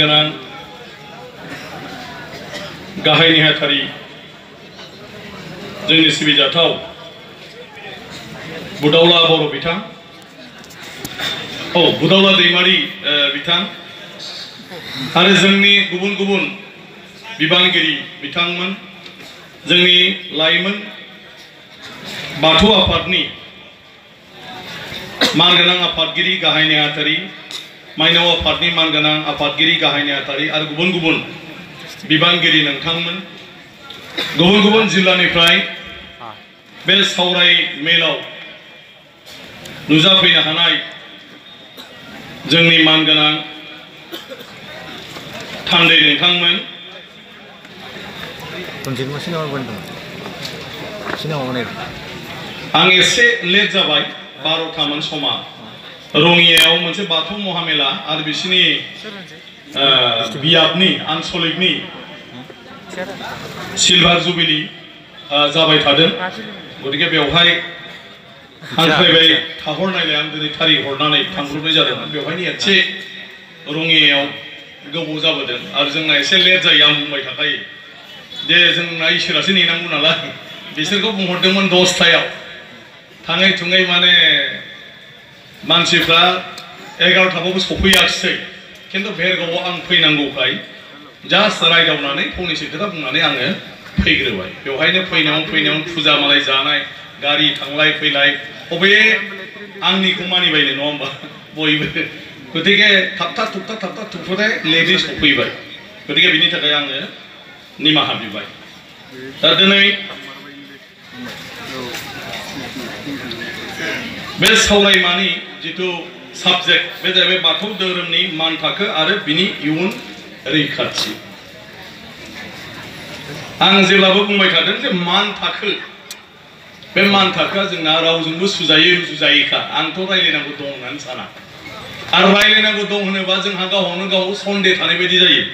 गोनां गाहाय नेहाथारि जोंनि सिबिजाथाव बुदावला बर' बिथां बुदावला दैमारि बिथां आरो जोंनि गुबुन गुबुन बिबानगिरि बिथांमोन जोंनि लाइमोन बाथौ आफादनि मानगोनां आफादगिरि गाहाय नेहाथारि माइनाव आफादनि मानगोनां आफादगिरि गाहाय नेहाथारि आरो गुबुन गुबुन बिबानगिरि नोंथांमोन गुबुन गुबुन जिल्लानिफ्राय बे सावराय मेलाव नुजाफैनो हानाय जोंनि मानगोनां थान्दै नोंथांमोन आं एसे लेट जाबाय 12थामोन समा रङियायाव मोनसे बाथौ महामेला आरो बिसिनि बियाबनि आनसलिकनि सिलभार जुबिली जाबाय थादों गतिके बेवहाय आं फैबाय थाहरनायलाय आं दिनै थारिख हरनानै थांब्रबनाय जादोंमोन बेवहायनो एसे रङियायाव गोबाव जाबोदों आरो जोंना एसे लेट जायो आं बुंबाय थाखायो जे जोंना इसोरासो नेनांगौ नालाय बिसोरखौ बुंहरदोंमोन 10थायाव थाङै थुङै माने मानसिफ्रा 11थाबावबो सफैयाखिसै खिन्थु भेरगावआव आं फैनांगौखाय जास्ट रायदावनानै फंनैसो खोथा बुंनानै आङो फैग्रोबाय बेवहायनो फैनायाव फुजा मालाय जानाय गारि थांलाय फैलाय अबे आंनिखौ मानिबायनो नङा होमबा बयबो गतिके थाबथा थुबथा लेटै सफैबाय गतिके बिनि थाखाय आङो निमाहा बिबाय दा दिनै बे सावरायमानि जिथु साबजेक्ट बे जाहैबाय बाथौ धोरोमनि मान थाखो आरो बिनि इयुन रैखाथि आं जेब्लाबो बुंबाय थादों जे मान थाखो बे मान थाखोआ जोंना रावजोंबो सुजायो रुजुजायैखा आंथ' रायलायनांगौ दं होननानै साना आरो रायलायनांगौ दं होनोबा जोंहा गावनो गाव सन्देह थानाय बायदि जायो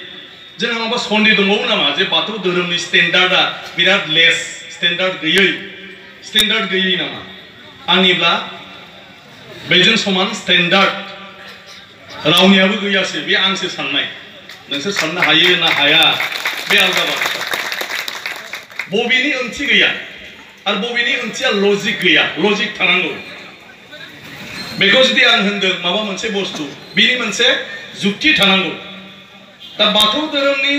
जोंहा माबा सन्देह दंबावो नामा जे बाथौ धोरोमनि स्टेन्डार्डआ बिराद लेस स्टेन्डार्ड गैयै नामा आंनिब्ला बेजों समान स्टेन्डार्ड रावनियाबो गैयासो बे आंसो साननाय नोंसोर साननो हायो ना हाया बे आलदा बाथ्रा बबेनि ओंथि गैया आरो बबेनि ओंथिया लजिक गैया लजिक थानांगौ बेखौ जुदि आं होनदों माबा मोनसे बुस्थु बिनि मोनसे जुक्ति थानांगौ दा बाथौ धोरोमनि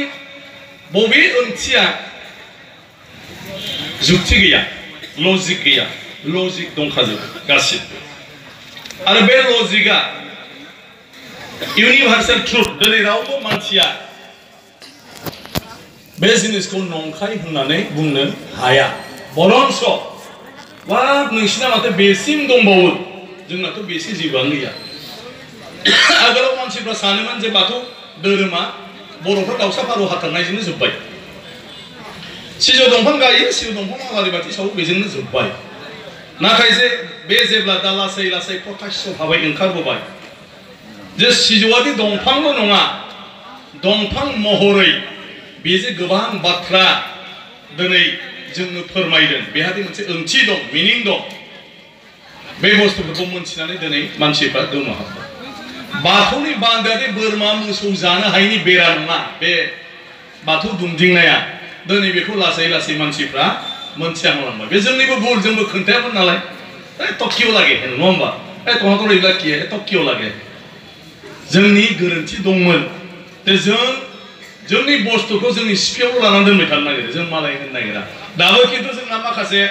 बबे ओंथिया जुक्ति गैया लजिक दंखाजोबो गासिबो आरो बे लजिकआ इउनिभार्सेल ट्रुथ दिनै रावबो मानसिया बे जिनिसखौ नंखाय होननानै बुंनो हाया बरंस बाब नोंसिना माथो बेसिम दंबावो जोंनाथ' बेसे जेबोआनो गैया आगोलाव मानसिफ्रा सानोमोन जे बाथौ धोरोमा बर'फ्रा दाउसा फारौ हाथारनायजोंनो जोब्बाय सिजौ दंफां गायो सिजौ दंफां आलारि बाथि सावो बेजोंनो जोब्बाय नाथाय जे बे जेब्ला दा लासै लासै प्रकाश्य भाबै ओंखारबोबाय जे सिजौआदि दंफांल' नङा दंफां महरै बे जे गोबां बाथ्रा दिनै जोंनो फोरमायदों बेहादि मोनसे ओंथि दं मिनिं दं बे बुस्थुफोरखौ मोनथिनानै दिनै मानसिफ्रा गोमोहाबबाय बाथौनि बान्दोआदि बोरमा मोसौ जानो हायैनि बेरा नङा बे बाथौ दुमदिंनाया दिनै बेखौ लासै लासै मानसिफ्रा मोनथिहांलांबाय बे जोंनिबो भुल जोंबो खोन्थायामोन नालाय तकियाव लागे नङा होमबा तहाथ' रैला किए तकियाव लागे जोंनि गोरोन्थि दंमोन जोंनि बुस्थुखौ जोंनि सिफियावल' लानानै दोनबाय थानो नागिरो जों मालाय होनो नागिरा दाबो खिन्थु जोंना माखासे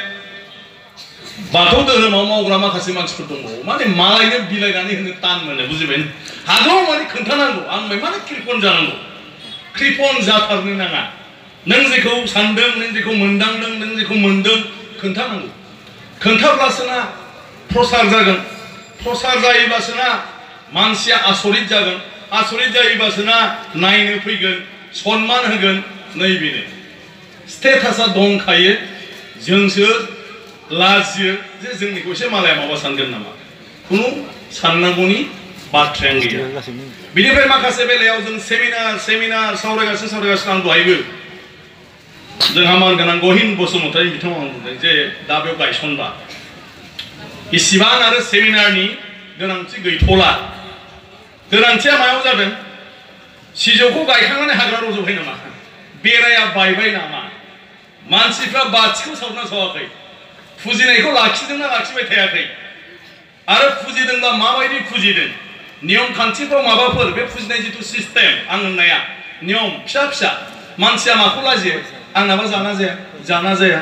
बाथौ धोरोमाव मावग्रा माखासे मानसिफोर दंबावो माने मालायनो बिलाइनानै होनो तान मोनो बुजिबाय हागौ माने खोन्थानांगौ आं माने कृपन जानांगौ कृपन जाथारनो नाङा नों जेखौ सानदों नों जेखौ मोनदांदों नों जेखौ मोनदों खोन्थानांगौ खोन्थाब्लासो ना प्रसार जागोन प्रसार जायोब्लासो ना मानसिया आसरित जागोन आसरित जायोब्लासो ना नायनो फैगोन सन्मान होगोन नैबेनो स्टेटासा दंखायो जोंसो लाजियो जे जोंनिखौ एसे मालाया माबा सानगोन नामा खुनु साननांगौनि बाथ्रायानो गैया बिनिफ्राय माखासे बेलायाव जों सेमिनार सावरायगासिनो आं दहायबो जोंहा मानगोनां गहिन बसुमतारी बिथांमोना बुंदों जे दा बेयाव गायसनबा इसिबां आरो सेमिनारनि गोनांथि गैथ'ला गोनांथिया मायाव जादों सिजौखौ गायखांनानै हाग्रा रज'बाय नामा बेराया बायबाय नामा मानसिफ्रा बाथिखौ सावना सावाखै फुजिनायखौ लाखिदोंना लाखिबाय थायाखै आरो फुजिदोंब्ला माबायदि फुजिदों नियम खान्थिफ्राव माबाफोर बे फुजिनाय जिथु सिस्टेम आं होननाया नियम फिसा फिसा मानसिया माखौ लाजियो आंनाबा जाना जाया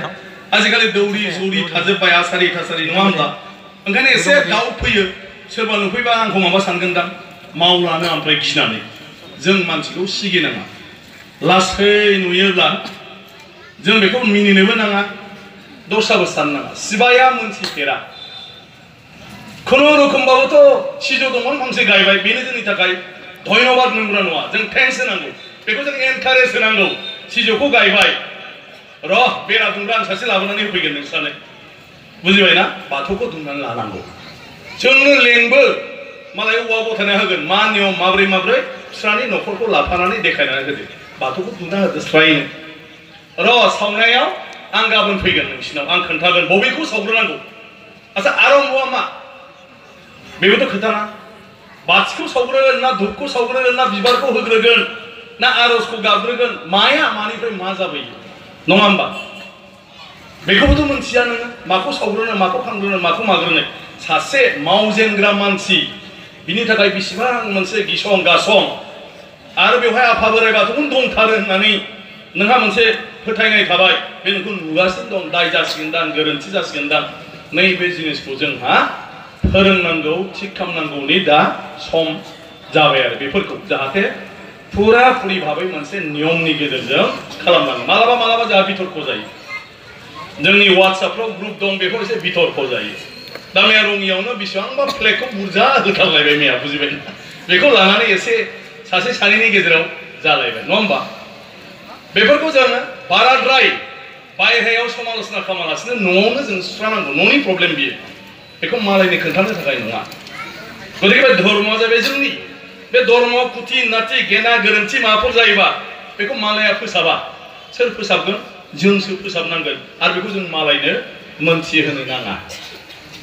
आजिखालि दौरि जौरि थाजोब्बाय आसारि थासारि नङा होमब्ला ओंखायनो एसे दाउट फैयो सोरबा नुफैबा आंखौ माबा सानगोनदां मावलानो ओमफ्राय गिनानै जों मानसिखौ सिगिनाङा लासै नुयोब्ला जों बेखौ मिनिनोबो नाङा दस्राबो साननाङा शिबाया मोनथिफेरा खुनुरुखुमबाबोथ' सिजौ दंफां फांसे गायबाय बेनो जोंनि थाखाय धन्यबाद नंगौना नङा जों थेंक्स होनांगौ बेखौ जों एनकारेज होनांगौ सिजौखौ गायबाय र' बेरा दुमग्रा आं सासे लाबोनानै होफैगोन नोंस्रानो बुजिबायना बाथौखौ दुमनानै लानांगौ जोंनो लेंबो मालाय औवा गथायना होगोन मा नियम माब्रै बिस्रानि न'खरखौ लाफानानै देखायनानै होदो बाथौखौ दुमना होदो स्रायनो र' सावनायाव आं गाबोन फैगोन नोंसिनाव आं खोन्थागोन बबेखौ सावग्रोनांगौ आच्छा आरम्भआ मा बेबोथ' खोथाना बाथिखौ सावग्रोगोन ना धुपखौ सावग्रोगोन ना बिबारखौ होग्रोगोन ना आरजखौ गाबग्रोगोन माया मानिफ्राय मा जाबोयो नङा होमबा बेखौबोथ' मोनथिया नोङो माखौ सावग्रोनो माखौ खांग्रोनो माखौ माग्रोनो सासे मावजेनग्रा मानसि बिनि थाखाय बेसेबां मोनसे गिसं गासं आरो बेवहाय आफा बोराइ बाथौखौनो दंथारो होननानै नोंहा मोनसे फोथायनाय थाबाय बे नोंखौ नुगासिनो दं दाय जासिगोनदां गोरोन्थि जासिगोनदां नैबे जिनिसखौ जोंहा फोरोंनांगौ थिग खालामनांगौनि दा सम जाबाय आरो बेफोरखौ जाहाथे फुरा फुरि भाबै मोनसे नियमनि गेजेरजों खालामनांगौ मालाबा जोंहा बितर्क जायो जोंनि वाट्सएपफ्राव ग्रुप दं बेफोर एसे बितर्क जायो दा मैया रङियावनो बेसेबांबा फ्लेगखौ बुरजा होथारलायबाय मैया बुजिबाय बेखौ लानानै एसे सासे सानैनि गेजेराव जालायबाय नङा होमबा बेफोरखौ जोङो बाराद्राय बायहेरायाव समालोचना खालामालासिनो न'आवनो जों सुस्रानांगौ न'नि प्रब्लेम बियो बेखौ मालायनो खोन्थानो थाखाय नङा गतिके बे धर्मआ जाबाय जोंनि बे धर्मआव खुथि नाथि गेना गोरोन्थि माबाफोर जायोबा बेखौ मालाया फोसाबा सोर फोसाबगोन जोंसो फोसाबनांगोन आरो बेखौ जों मालायनो मोनथिहोनो नाङा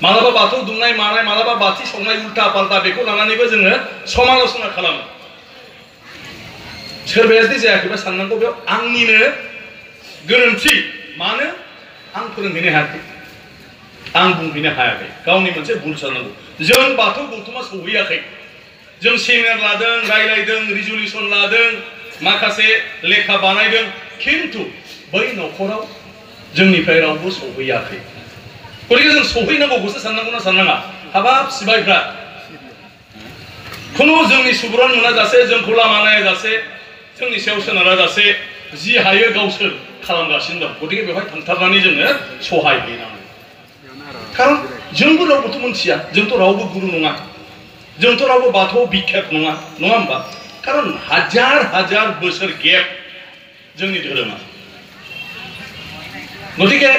मालाबा बाथौ दुमनाय मानाय मालाबा बाथि सावनाय उल्टा पाल्टा बेखौ लानानैबो जोङो समालोचना खालामो सोरबाया जुदि जायाखैबा साननांगौ बेयाव आंनिनो गोरोन्थि मानो आं फोरोंहैनो हायाखै आं बुंहैनो हायाखै गावनि मोनसे भुल साननांगौ जों बाथौ गौथुमा सौहैयाखै जों सेमिनार लादों रायलायदों रिजुलेसन लादों माखासे लेखा बानायदों खिन्थु बै न'खराव जोंनिफ्राय रावबो सौहैयाखै गतिके जों सौहैनांगौखौसो साननांगौना साननाङा हाबाब सिबायफ्रा खुनु जोंनि सुबुरुन मोनाजासे जोंखौ लामा नायाजासे जोंनि सायाव सोनाराजासे जि हायो गावसोर खालामगासिनो दं गतिके बेवहाय थांथारनानै जोङो सहाय हैनांगौ खारन जोंबो रावबोथ' मोनथिया जोंथ' रावबो गुरु नङा जोंथ' रावबो बाथौ बिख्यात नङा होमबा खारन हाजार बोसोर गेप जोंनि धोरोमा गतिके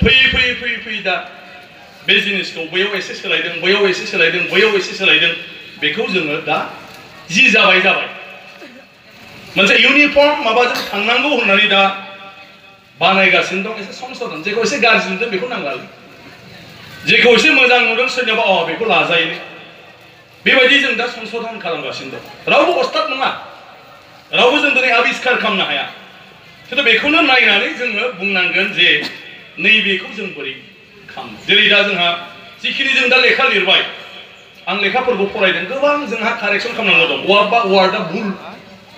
फैयै दा बे जिनिसखौ बैयाव एसे सोलायदों बैयाव एसे सोलायदों बैयाव एसे सोलायदों बेखौ जोङो दा जि जाबाय मोनसे इउनिफर्म माबाजों थांनांगौ होननानै दा बानायगासिनो दं एसे संशोधन जेखौ एसे गाज्रि नुदों बेखौ नांला जेखौ एसे मोजां नुदों सोरनियाबा बेखौ लाजायो बेबायदि जों दा संशोधन खालामगासिनो दं रावबो अस्ताद नङा रावबो जों दिनै आबिष्कार खालामनो हाया खिन्थु बेखौनो नायनानै जोङो बुंनांगोन जे नैबेखौ जों बोरै खालामो जेरै दा जोंहा जिखिनि जों दा लेखा लिरबाय आं लेखाफोरखौ फरायदों गोबां जोंहा कारेक्सन खालामनांगौ दं वार्ड बा वार्डआ भुल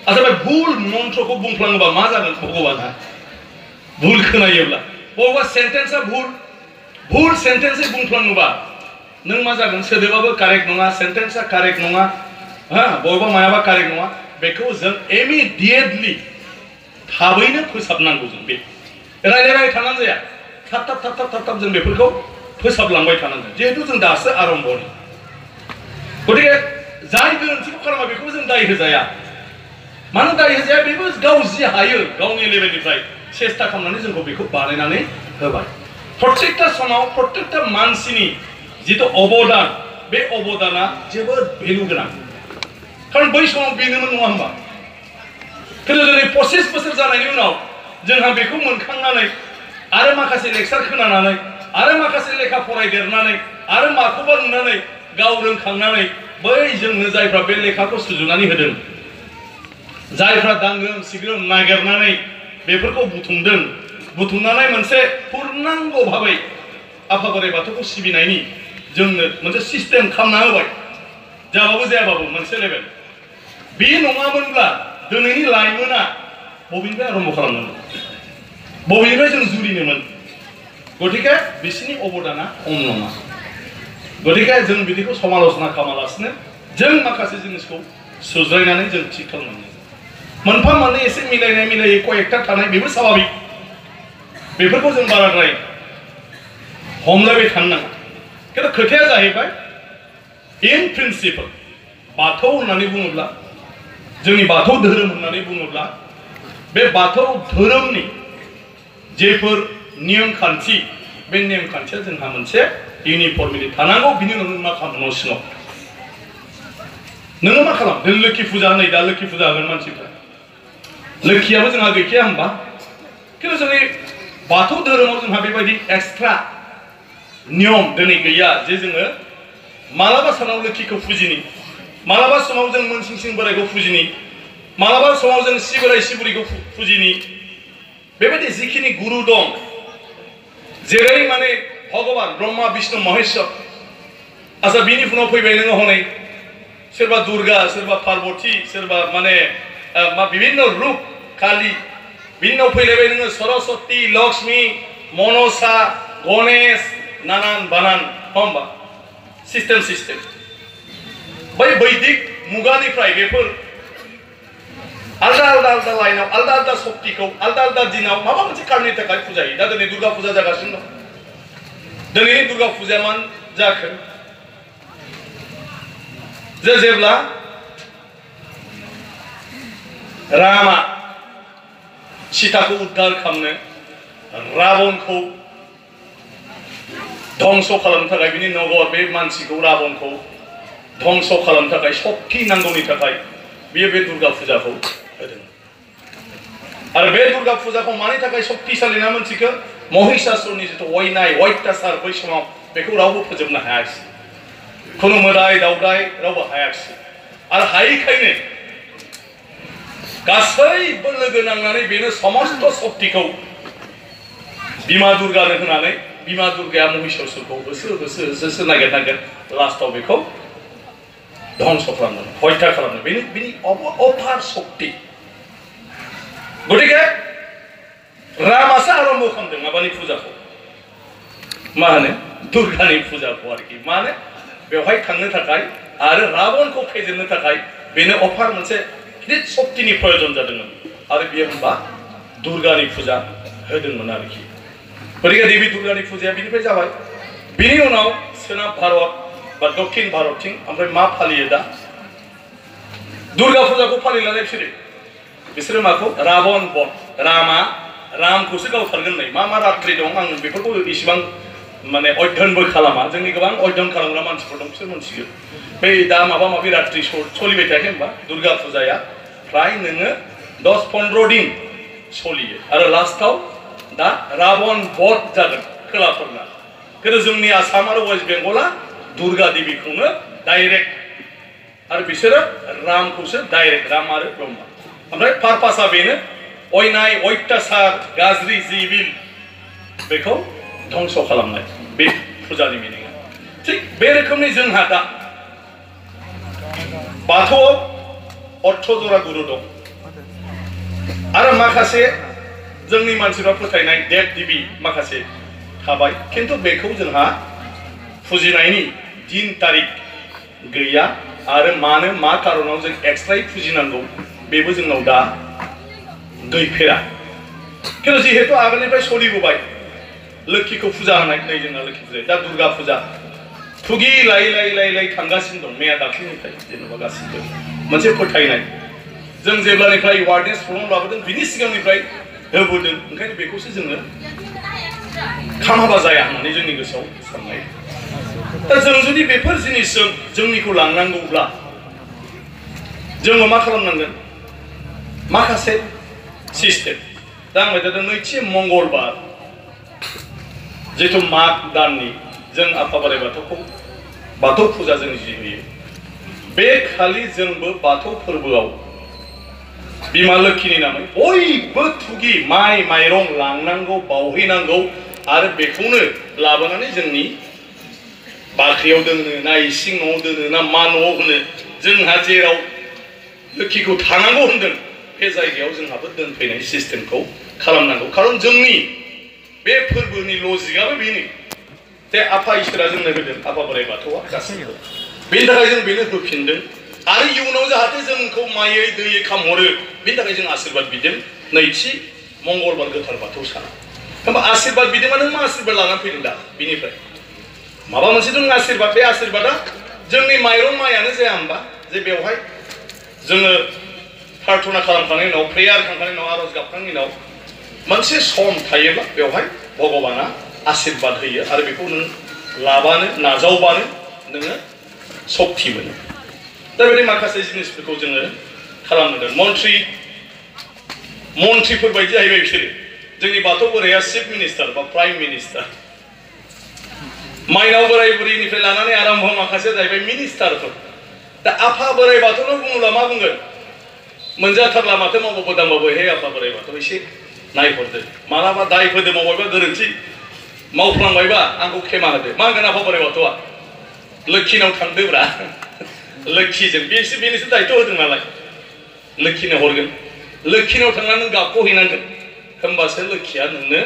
आच्छा बे भुल मन्त्रखौ बुंफ्लाङोबा मा जागोन भगबाना भुल खोनायोब्ला बबेबा सेन्टेन्सआ भुल सेन्टेन्सै बुंफ्लाङोबा नों मा जागोन सोदोबाबो कारेक्ट नङा सेन्टेन्सआ कारेक्ट नङा बबेबा मायाबा कारेक्ट नङा बेखौ जों इमिडियेटलि थाबैनो फोसाबनांगौ जों बे रायलायबाय थानानै जाया थाब जों बेफोरखौ फोसाबलांबाय थानांगोन जिहेतु जों दासो आरम्भनि गतिके जाय गोरोन्थिखौ खालामा बेखौ जों दाय होजाया मानो दाय होजाया बेबो गाव जि हायो गावनि लेभेलनिफ्राय सेस्था खालामनानै जोंखौ बेखौ बानायनानै होबाय प्रत्येकटा समाव प्रत्येकटा मानसिनि जितु अबदान बे अबदाना जोबोद भेलु गोनां खारन बै समाव बेनोमोन नङा होमबा खिन्थु दिनै 25 बोसोर जानायनि उनाव जोंहा बेखौ मोनखांनानै आरो माखासे लेक्सार खोनानानै आरो माखासे लेखा फरायदेरनानै आरो माखौबा नुनानै गाव रोंखांनानै बै जोंनो जायफ्रा बे लेखाखौ सुजुनानै होदों जायफ्रा दांग्रोम सिग्रोम नागिरनानै बेफोरखौ बुथुमदों बुथुमनानै मोनसे पूर्णांग भाबै आफा बोराइ बाथौखौ सिबिनायनि जोंनो मोनसे सिस्टेम खालामना होबाय जाबाबो जायाबाबो मोनसे लेभेल बे नङामोनब्ला दिनैनि लाइमोना बबेनिफ्राय आरम्भ खालामनांगौ बबेनिफ्राय जों जुरिनोमोन गतिके बिसिनि अबदाना खम नङा गतिके जों बिदिखौ समालोचना खालामालासिनो जों माखासे जिनिसखौ सुज्रायनानै जों थिग खालामनांगौ मोनफा मोननै एसे मिलायनाय मिलायै कयेक्टा थानाय बेबो स्वाभाबिक बेफोरखौ जों बाराद्राय हमलायबाय थानो नाङा खिन्थु खोथाया जाहैबाय इन प्रिन्सिपल बाथौ होननानै बुङोब्ला जोंनि बाथौ धोरोम होननानै बुङोब्ला बे बाथौ धोरोमनि जेफोर नियम खान्थि बे नेम खान्थिया जोंहा मोनसे इउनिफर्मिटि थानांगौ बिनि उनाव नों मा खालामो न' सिङाव नोङो मा खालाम नों लोखि फुजा नै दा लोखि फुजा होगोन मानसिफ्रा लोखियाबो जोंहा गैखाया होनबा खिन्थु जोंनि बाथौ धोरोमाव जोंहा बेबायदि एक्सट्रा नियम दिनै गैया जे जोङो मालाबा सानाव लोखिखौ फुजिनि मालाबा समाव जों मोनसिंसिं बोराइखौ फुजिनि मालाबा समाव जों सि बोराइ सि बुरैखौ फुजिनि बेबायदि जिखिनि गुरु दं जेरै माने भगवान ब्रह्मा विष्णु महेश्वर आच्छा बिनि उनाव फैबाय नोङो हनै सोरबा दुर्गा सोरबा पार्वती सोरबा माने मा विभिन्न रूप काली बिनि उनाव फैलायबाय नोङो सरस्वती लक्ष्मी मनसा गणेश नानान बानान होमबा सिस्टेम बै वैदिक मुगानिफ्राय बेफोर आलदा आलदा लाइनाव आलदा आलदा शक्तिखौ आलदा आलदा दिनाव माबा मोनसे कारनि थाखाय फुजायो दा दिनै दुर्गा फुजा जागासिनो दं दिनैनि दुर्गा फुजाया मान जाखो जे जेब्ला रामा सीताखौ उद्धार खालामनो रावणखौ ध्वंस खालामनो थाखाय बिनि नगर बे मानसिखौ रावणखौ ध्वंस खालामनो थाखाय शक्ति नांगौनि थाखाय बियो बे दुर्गा फुजाखौ होदों आरो बे दुर्गा फुजाखौ मानि थाखाय शक्तिशाली ना मोनसिखो महिषासुरनि जिथु अयनाय अत्याचार बै समाव बेखौ रावबो फोजोबनो हायाखिसै खुनु मोदाय दावदाय रावबो हायाखिसै आरो हायैखायनो गासैबो लोगो नांनानै बेनो समस्त शक्तिखौ बिमा दुर्गानो होनानै बिमा दुर्गाया महिषासुरखौ होसो नागिर लास्टआव बेखौ ध्वंस खालामनो हत्या खालामनो बिनि अपार शक्ति गतिके रामासो आरम्भ खालामदों माबानि फुजाखौ मा होनो दुर्गानि फुजाखौ आरोखि मा होनो बेवहाय थांनो थाखाय आरो रावणखौ फेजेननो थाखाय बेनो अपार मोनसे गिदिर शक्तिनि प्रयोजन जादोंमोन आरो बियो होनबा दुर्गानि फुजा होदोंमोन आरोखि गतिके देवी दुर्गानि फुजाया बिनिफ्राय जाबाय बिनि उनाव सोनाब भारत बा दक्षिण भारतथिं ओमफ्राय मा फालियो दा दुर्गा फुजाखौ फालिलाय बिसोरो माखौ रावण बध रामखौसो गावथारगोन नै मा रात्रि दं आं बेफोरखौ इसिबां माने अध्ययनबो खालामा जोंनि गोबां अध्ययन खालामग्रा मानसिफोर दं बिसोर मोनथिगौ बै दा माबा माबि रात्रि सोलिबाय थायाखै होनबा दुर्गा फुजाया फ्राय नोङो 10-15 दिन सोलियो आरो लास्टआव दा रावण बध जागोन खोलाफोरना खिन्थु जोंनि आसाम आरो वेस्ट बेंगला दुर्गा देवीखौनो डाइरेक्ट आरो बिसोरो रामखौसो डाइरेक्ट राम आरो ब्रह्मा ओमफ्राय पारपासा बेनो अयनाय अत्याचार गाज्रि जिबिल बेखौ ध्वंस खालामनाय बे फुजानि मिनिङा थिग बे रोखोमनि जोंहा दा बाथौआव 18 जरा गुरु दं आरो माखासे जोंनि मानसिफ्रा फोथायनाय देब देबी माखासे थाबाय खिन्थु बेखौ जोंहा फुजिनायनि दिन तारिख गैया आरो मानो मा कारनाव जों एक्सट्रायै फुजिनांगौ बेबो जोंनाव दा गैफेरा खिन्थु जिहेतु आगोलनिफ्राय सोलिबोबाय लोखिखौ फुजा होनाय नै जोंना लोखि फुजा दा दुर्गा फुजा थुगि लायै थांगासिनो दं मैया दाख्लैनिफ्राय जेनेबा गासिबो मोनसे फोथायनाय जों जेब्लानिफ्राय एवारनेस प्रग्राम लाबोदों बिनि सिगांनिफ्राय होबोदों ओंखायनो बेखौसो जोङो खामाबा जाया होननानै जोंनि गोसोआव साननाय दा जों जुदि बेफोर जिनिसजों जोंनिखौ लांनांगौब्ला जोङो मा खालामनांगोन माखासे सिस्टेम दा आं बायदि नैथि मंगलबार जिथु माग दाननि जों आफा बोराइ बाथौखौ बाथौ फुजा जों जि होयो बे खालि जोंबो बाथौ फोरबोआव बिमा लोखिनि नामै बयबो थुगि माइ माइरं लांनांगौ बावहैनांगौ आरो बेखौनो लाबोनानै जोंनि बाख्रियाव दोनो ना इसिं न'आव दोनो ना मा न'आव होनो जोंहा जेराव लोखिखौ थानांगौ होनदों बे जायगायाव जोंहाबो दोनफैनाय सिस्टेमखौ खालामनांगौ खारन जोंनि बे फोरबोनि लजिकआबो बेनो जे आफा इसोरा जोंनो होदों आफा बोराइ बाथौआ गासैबो बेनि थाखाय जों बेनो होफिनदों आरो इयुनाव जाहाथे जोंखौ मायै दैयै खामहरो बेनि थाखाय जों आशीर्बाद बिदों नैथि मंगलबार गोथार बाथौ साना होमबा आशीर्बाद बिदोंबा नों मा आशीर्बाद लानानै फैदों दा बिनिफ्राय माबा मोनसे दं आशीर्बाद बे आशीर्बादा जोंनि माइरं माइयानो जाया होमबा जे बेवहाय जोङो प्रार्थना खालामखांनायनि उनाव प्रेयार खालामखांनायनि उनाव आरज गाबखांनायनि उनाव मोनसे सम थायोब्ला बेवहाय भगबाना आशीर्बाद होयो आरो बेखौ नों लाबानो नाजावबानो नोङो सक्ति मोनो दा बेबायदि माखासे जिनिसफोरखौ जोङो खालामनांगोन मन्थ्रिफोर बायदि जाहैबाय बिसोरो जोंनि बाथौ बोराइया चिफ मिनिस्टार बा प्राइम मिनिस्टार माइनाव बोराइ बुरैनिफ्राय लानानै आराम्भ माखासे जाहैबाय मिनिस्टारफोर दा आफा बोराइ बाथौनो बुङोब्ला मा बुंगोन मोनजाथारला माथो मावबाबो दांबाबो हे आफा बोराइ बाथौ एसे नायहरदो मालाबा दायफोरदो मावबायबा गोरोन्थि मावफ्लांबायबा आंखौ खेमा होदो मा होनगोन आफा बोराइ बाथौआ लोखिनाव थांदोब्रा लोखिजों बेनोसो दायथ' होदों नालाय लोखिनो हरगोन लोखिनाव थांनानै नों गाबख' हैनांगोन होमबासो लोखिया नोंनो